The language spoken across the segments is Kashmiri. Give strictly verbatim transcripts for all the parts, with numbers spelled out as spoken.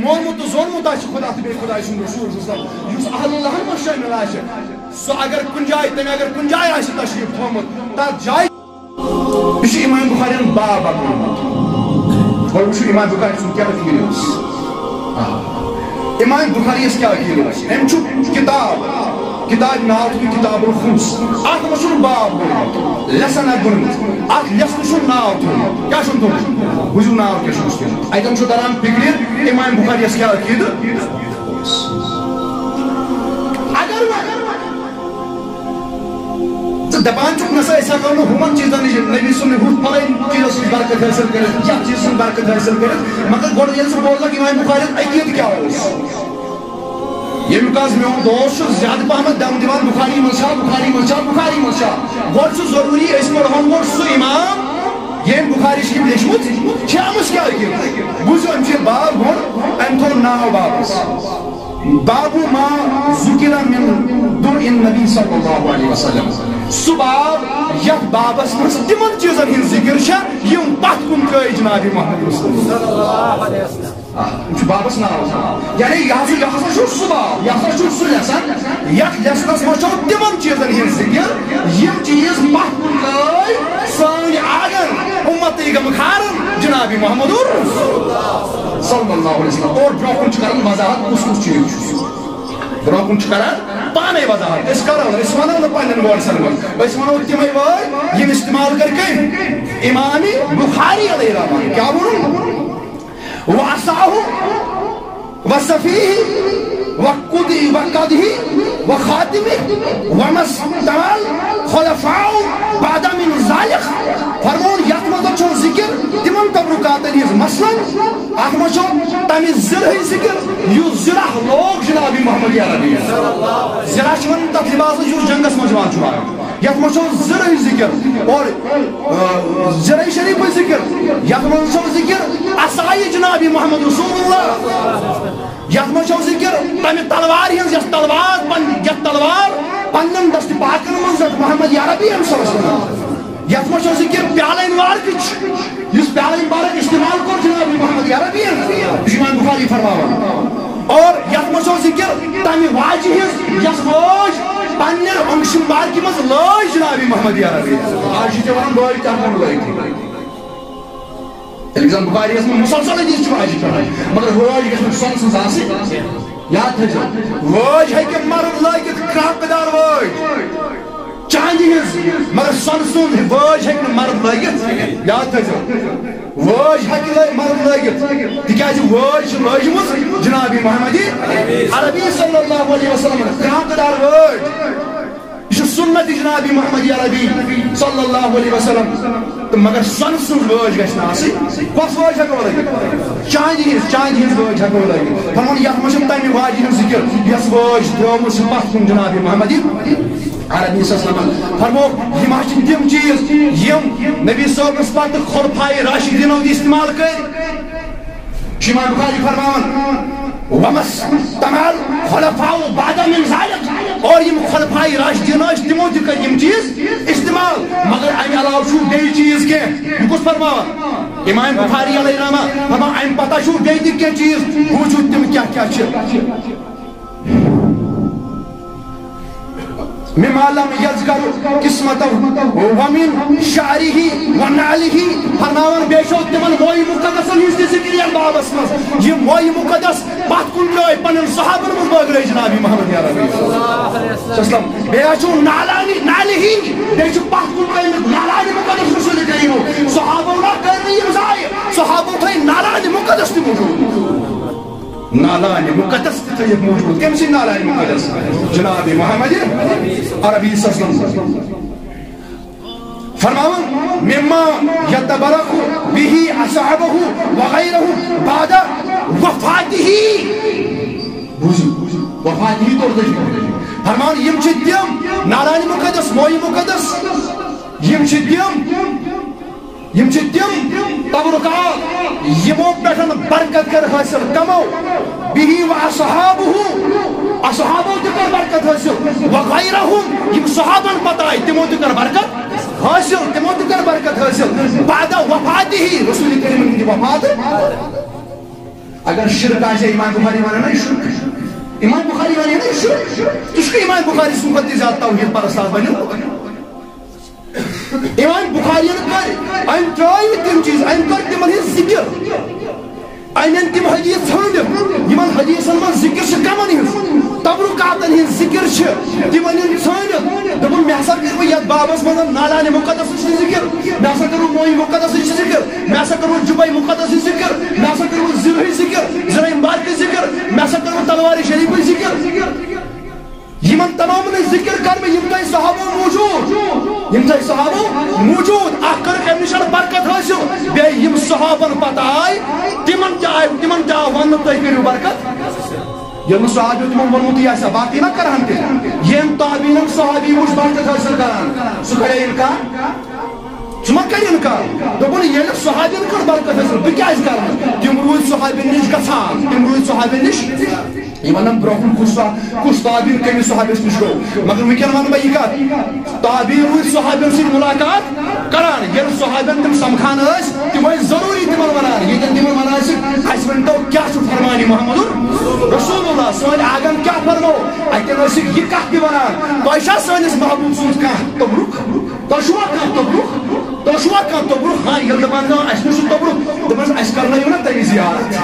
مونمُت تہٕ زونمُت آسہِ خدا تہٕ بیٚیہِ خداے سُنٛد رسول صلی اللہ علیہ وسلم، یُس اہل الحل و شٲمِل آسہِ، سُہ اگر کُنہِ جایہِ، تٔمۍ اگر کُنہِ جایہِ آسہِ تشریٖف تھوٚومُت، تَتھ جایہِ، یہِ چھُ امام بخاری یَن باب اکھ ووٚنمُت۔ گۄڈٕ وٕچھِو امام بخاری سُنٛد کیٛاہ عقیٖدٕ اوس۔ آ۔ امام بخاری یَس کیٛاہ عقیٖدٕ اوس؟ أمۍ چھُ کِتاب، کِتابہِ ناو چھُ کِتاب الخمس۔ اَتھ منٛز چھُنہٕ باب ووٚنمُت، lesson اکھ ووٚنمُت۔ اَتھ lesson چھُنہٕ ناو تھوٚومُت۔ کیٛاہ چھُنہٕ تھوٚومُت؟ بوٗزِو ناو کیٛاہ چھُ تھوٚومُت۔ اَتٮ۪ن چھُ تران فِکرِ امام بخاری یَس کیٛاہ عقیٖدٕ اوس۔ اگر وۄنۍ ژٕ دپان چھُکھ، نسا أسۍ ہٮ۪کو نہٕ ہُمن چیٖزن نِش نبی سُنٛد ہُتھ فلٲنۍ چیٖزس نِش برکت حٲصِل کٔرِتھ، یتھ چیٖزس نِش برکت حٲصِل کٔرِتھ، مگر گۄڈٕ ییٚلہِ ژٕ بوزکھ امام بخاری یُن عقیٖدٕ کیٛاہ اوس؟ ییٚمیُک از میون دوست چھُ زیادٕ پہمتھ دم دِوان بخاری منٛز چھا، بخاری منٛز چھا، بخاری منٛز چھا۔ گۄڈٕ چھُ ضروٗری أسۍ پرہون گۄڈٕ سُہ امام ییٚمۍ بخاری شریٖف لیچھمُت چھِ، أمِس کیٛاہ عقیٖدٕ؟ بوٗزِو، أمۍ چھِ باب گۄڈٕ، أمۍ تھوٚو ناو بابس۔ باب ما ذکر من در النبی صلی اللہ علیہ وسلم۔ سُہ باب یتھ بابس منٛز تِمن چیٖزن ہٕنٛز ذکر چھےٚ، یِم پتھ کُن ترٲے جناب محمد رسول اللہ۔ آ، یِم چھِ بابس ناو۔ یعنی یہِ ہسا، یہِ ہسا چھُ سُہ باب، یہِ ہسا چھُ سُہ lesson، یتھ lessonس منٛز چھُ تِمن چیٖزن ہٕنٛز ذکر، یِم چیٖز پتھ کُن ترٲے سٲنۍ آگن امت گم کھارن جناب محمد صلی اللہ علیہ وسلم۔ اور برونٛہہ کُن چھُ کران وضاحت کُس کُس چیٖز چھُ۔ برونٛہہ کُن چھُ کران پانے وضاحت۔ أسۍ کرو، أسۍ ونو نہٕ پننٮ۪ن وٲرسن منٛز، أسۍ ونو تِمے وٲرۍ یِم استعمال کٔرۍ کٔمۍ؟ امام بخاری علیہ رحمہ۔ کیٛاہ ووٚنُن؟ وعصاه وصفيه وقد-، وقده وخاتمه وما استعمل خلفاء بعد من ذلك۔ فرمون یتھ منٛز چھُ ذکر تِمن تبرکاتن ہٕنٛز، مثلاً اتھ منٛز چھُ تمہِ زرہٕچ ذکر یُس زرہ لوگ جناب محمد عربی۔ زرہ چھِ ونان تتھ لباسس یُس جنگس منٛز یِوان چھُ لاگنہٕ۔ یتھ منٛز چھُ زرہٕچ ذکر اور، آ، زرہ شریفٕچ ذکر۔ یتھ منٛز چھُ ذکر عصایہِ جناب محمد رسول اللہ۔ یتھ منٛز چھُ ذکر تمہِ تلوارِ ہٕنٛز، یۄس تلوار پن-، یتھ تلوار پننٮ۪ن دست پاکن منٛز یتھ محمد عربی صلی اللہ علیہ وسلم۔ یتھ منٛز چھُ ذکر پیالہٕ مبارکٕچ، یُس پیالہٕ مبارک استعمال کوٚر جناب محمد عربی۔ یہِ چھُ امام بخاری فرماوان۔ اور یتھ منٛز چھُ ذکر تمہِ واجہِ ہٕنٛز، یۄس وٲج پننہِ اونٛگجہِ مبارکہِ منٛز لٲج جناب محمد عربی۔ آز چھِ تہِ ونان لٲج تہِ ہٮ۪کو نہٕ لٲگِتھٕے۔ ییٚلہِ زن بخاری یس منٛز مسلسل حدیث چھُ واجہِ پٮ۪وان، مگر وٲج گژھِ نہٕ سۄنہٕ سٕنٛز آسٕنۍ۔ یاد تھٲیزیو، وٲج ہیٚکہِ مرد لٲگِتھ، کرٛانٛکہٕ دار وٲج، چاندِ ہٕنٛز، مگر سۄنہٕ سُنٛد وٲج ہیٚکہِ نہٕ مرد لٲگِتھ۔ یاد تھٲیزیو، وٲج ہیٚکہِ لٲ-، مرد لٲگِتھ، تِکیٛازِ وٲج چھِ لٲجمٕژ جناب محمد عربی صلی اللہ علیہ وسلم، کرٛانٛکہٕ دار وٲج۔ یہِ چھُ سُنت جناب محمد عربی صلی اللہ علیہ وسلم۔ تہٕ مگر سۄنہٕ سٕنٛز وٲج گژھِ نہٕ آسٕنۍ۔ کۄس وٲج ہٮ۪کو لٲگِتھ؟ چاندِ ہٕنٛز، چاندِ ہٕنٛز وٲج ہٮ۪کو لٲگِتھ۔ فرماوُن، یَتھ منٛز چھِ تَمہِ واجہِ ہٕنٛز ذِکِر، یۄس وٲج ترٛٲومٕژ چھِ پَتھ کُن جناب محمد عربی صلی اللہ علیہ وسلم۔ فرموو، یِم حظ چھِ تِم چیٖز، یِم نبی صٲبَس پَتہٕ خلفائے راشدیٖنو تہِ استعمال کٔرۍ۔ چھُ امام بخاری فرماوان، "ومس تمال خلفاء بعد من ذلك"، اور یِم خلفائے راشدین ٲسۍ، تِمو تہِ کٔرۍ یِم چیٖز استعمال، مگر امہِ علاوٕ چھُ بیٚیہِ چیٖز کینٛہہ۔ یہِ کُس فرماوان؟ امام بخاری علیہ رحمہ فرماوان، امہِ پتہ چھُ بیٚیہِ تہِ کینٛہہ چیٖز موٗجوٗد، تِم کیٛاہ کیٛاہ چھِ؟ مما لم یذکر قسمتہ ومن شعرہ ونعلہ، فرماوان بیٚیہِ چھو تِمن موی مقدسن ہٕنٛز تہِ ذِکِر یتھ بابس منٛز۔ یہِ موی مقدس پتھ کُن ترٲے پننٮ۪ن صحابن منٛز بٲگرٲے جناب محمد عربی صلی اللہ علیہ وسلم۔ بیٚیہِ حظ چھُ نعلانِ نعلہ، بیٚیہِ چھُ پتھ کُن ترٲومٕتۍ نعلانِ مقدس رسول کریمو۔ صحابو نہ کٔر نہٕ یِم ضایع، صحابو تھٲے نعلانِ مقدس تہِ موٗجوٗد۔ نعلانِ مقدس تہِ تھٲیِکھ موٗجوٗد۔ کٔمۍ سٕنٛدۍ نعلانِ مقدس؟ جناب محمد عربی صلی اللہ علیہ وسلم۔ فرماوان، مما یتبرک بہ اصحابہ وغیرہ بعد وفاتہ۔ بوٗزِو، وفاتہ توٚر دٔچھِنۍ۔ فرماوان، یِم چھِ تِم نعلانِ مقدس، موی مقدس، یِم چھِ تِم یِم چھِ تِم تبرکات، یِمو پٮ۪ٹھ برکت کٔر حٲصِل۔ کمو؟ بِہِ و اصحابہ، اصحابو تہِ کٔر برکت حٲصِل۔ و غیرہم، یِم صحابن پتہٕ آیہِ، تِمو تہِ کٔر برکت حٲصِل، تِمو تہِ کٔر برکت حٲصِل۔ بعد وفاتہ، رسول کریمن ہٕنٛدِ وفات۔ اگر شرک آسہِ، امام بخاری ونان ہے شرک۔ امام بخاری ونان ہے شرک۔ ژٕ چھُکھ امام بخاری سُنٛد کھۄتہٕ تہِ زیادٕ توحید پرست آز بنیومُت۔ امام بخاری ین کٔر، أمۍ ترٲوۍ تِم چیٖز، أمۍ کٔر تِمن ہٕنٛز ذکر۔ أمۍ أنۍ تِم حدیث ژھٲنٛڈِتھ، یِمن حدیثن منٛز ذکر چھِ کمن ہٕنٛز، تبرکاتن ہٕنٛز ذکر چھِ، تِمن أنۍ ژھٲنٛڈِتھ۔ دوٚپُن، مےٚ ہسا کٔر وۄنۍ یتھ بابس منٛز نالانِ مقدسٕچ تہِ ذکر، مےٚ ہسا کٔر وۄنۍ موے مقدسٕچ تہِ ذکر، مےٚ ہسا کٔر وۄنۍ جُبے مقدسٕچ ذکر، مےٚ ہسا کٔر وۄنۍ ذِرہٕچ ذکر، ذِرہٕچ مبارکٕچ ذکر، مےٚ ہسا کٔر وۄنۍ تلوارِ شریفٕچ ذکر۔ یِمن تمامن ہٕنٛز ذکر کر مےٚ، یِم تۄہہِ صحابو موٗجوٗد، یِم تۄہہِ صحابو موٗجوٗد۔ اکھ کٔرٕکھ اَمہِ نِش برکت حٲصِل، بیٚیہِ یِم صحابن پتہٕ آے، تِمن تہِ آے، تِمن تہِ آو وننہٕ، تُہۍ کٔرِو برکت۔ ییٚلہِ نہٕ صحابیو تِمن ووٚنمُتٕے آسہِ ہا، باقٕے ما کرہن تہِ؟ ییٚمۍ تابعیٖنن صحابی وُچھ برکت حٲصِل کران، سُہ کھڑے اِنکار؟ ژٕ ما کر اِنکار؟ دوٚپُن، ییٚلہِ صحابین کٔر برکت حٲصِل، بہٕ کیازِ کرٕ نہٕ؟ تِم روٗدۍ صحابین نِش گژھان، تِم روٗدۍ صحابین نِش۔ یہِ ونان برونٛہہ کُن کُس صح-، کُس تابعیٖن کٔمِس صحابیس نِش گوٚو۔ مگر وٕنکیٚن ونہٕ بہٕ یہِ کتھ، تابعیٖن روٗدۍ صحابین سۭتۍ مُلاقات کران۔ ییٚلہِ صحابین تِم سمکھان ٲسۍ، تِم ٲسۍ ضروٗری تِمن ونان، ییٚتٮ۪ن تِمن ونان ٲسِکھ، اسہِ ؤنۍ تو کیٛاہ چھُ فرمانِ محمد رسول اللہ، سٲنۍ آگن کیٛاہ فرمو؟ اتٮ۪ن ٲسِکھ یہِ کتھ تہِ ونان، تۄہہِ چھا سٲنِس محبوب سُنٛد کانٛہہ توٚبرُک؟ تۄہہِ چھُوا کانٛہہ توٚبرُک؟ تۄہہِ چھُوا کانٛہہ توٚبرُک؟ ہاں، ییٚلہِ دَپان چھِ، اَسہِ نہٕ چھُ توٚبرُک، دَپان چھِ، اَسہِ کرنٲیِو نا تَمِچ زیارت۔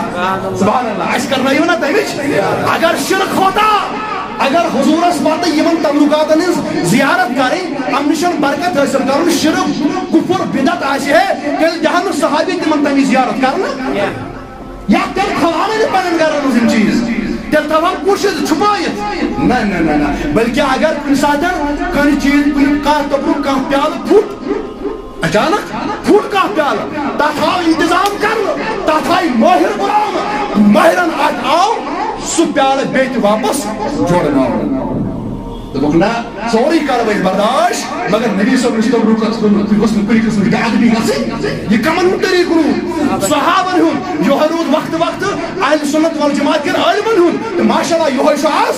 سبحان اللہ، اَسہِ کرنٲیِو نا تَمِچ۔ اگر شرک ہوتا، اگر حضوٗرَس پَتہٕ یِمَن تَمرُکاتَن ہٕنٛز زیارت کَرٕنۍ، اَمہِ نِش برکت حٲصِل کَرُن، شرک، کفر، بدعت آسہِ ہے، تیٚلہِ دِہَن نہٕ صحابی تِمَن تَمِچ زیارت کَرنہٕ۔ یا تیٚلہِ کھُلاوہَن نہٕ پنٛنٮ۪ن گَرَن منٛز یِم چیٖز، تیٚلہِ تھاوہَن کُشِتھ چھُپٲیِتھ۔ نہ، نہ، نہ، نہ۔ بلکہِ اگر کُنہِ ساتہٕ کانٛہہ چیٖز، کُنہِ، کانٛہہ توٚبرُک، کانٛہہ پیالہٕ پھُٹ، اچانک پھُٹ کانٛہہ پیالہٕ، تَتھ آو انتظام کرنہٕ، تَتھ آیہِ مٲہِر بُلاونہٕ، مٲہِرَن اَتھِ آو سُہ پیالہٕ بیٚیہِ تہِ واپس جوڑناونہٕ۔ دوٚپُکھ، نہ، سورُے کرو أسۍ برداش، مگر نبی صٲب نِش توٚبرُک گوٚژھ نہٕ، گوٚژھ نہٕ کُنہِ قٕسمٕچ بے ادبی گژھٕنۍ۔ یہِ کمن ہُنٛد طریٖقہٕ روٗد؟ صحابن ہُنٛد۔ یِہوٚے روٗد وقتہٕ وقتہٕ اہل سنت والجماعت کٮ۪ن عٲلمن ہُنٛد۔ تہٕ ماشاءاللہ، یِہوٚے چھُ آز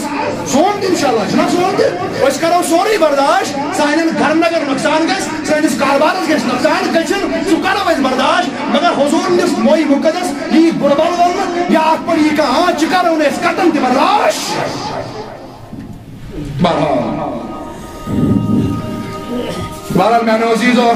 سون تہِ، انشاءاللہ، چھُنہ سون تہِ؟ أسۍ کرو سورُے برداش۔ سانٮ۪ن گرن اگر نۄقصان گژھِ، سٲنِس کاربارس گژھِ نۄقصان، گژھِ نہٕ، سُہ کرو أسۍ برداش۔ مگر حضوٗر نِس موے مُقدس یی بُرٕ بل ولنہٕ، یا اتھ پٮ۪ٹھ یی کانٛہہ، ہاں، چھِ کرو نہٕ أسۍ قطعاً تہِ برداش۔ بہرحال، بہرحال، میانیو عزیزو،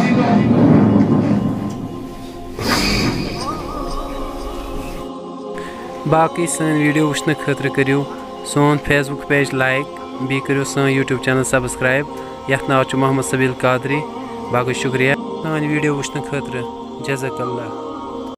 باقٕے سٲنۍ ویڈیو وٕچھنہٕ خٲطرٕ کٔرِو سون Facebook page like، بیٚیہِ کٔرِو سٲنۍ YouTube channel subscribe، یَتھ ناو چھُ محمد سبیٖل قادری۔ باقٕے شُکریہ سٲنۍ ویڈیو وٕچھنہٕ خٲطرٕ۔ جزاک اللہ۔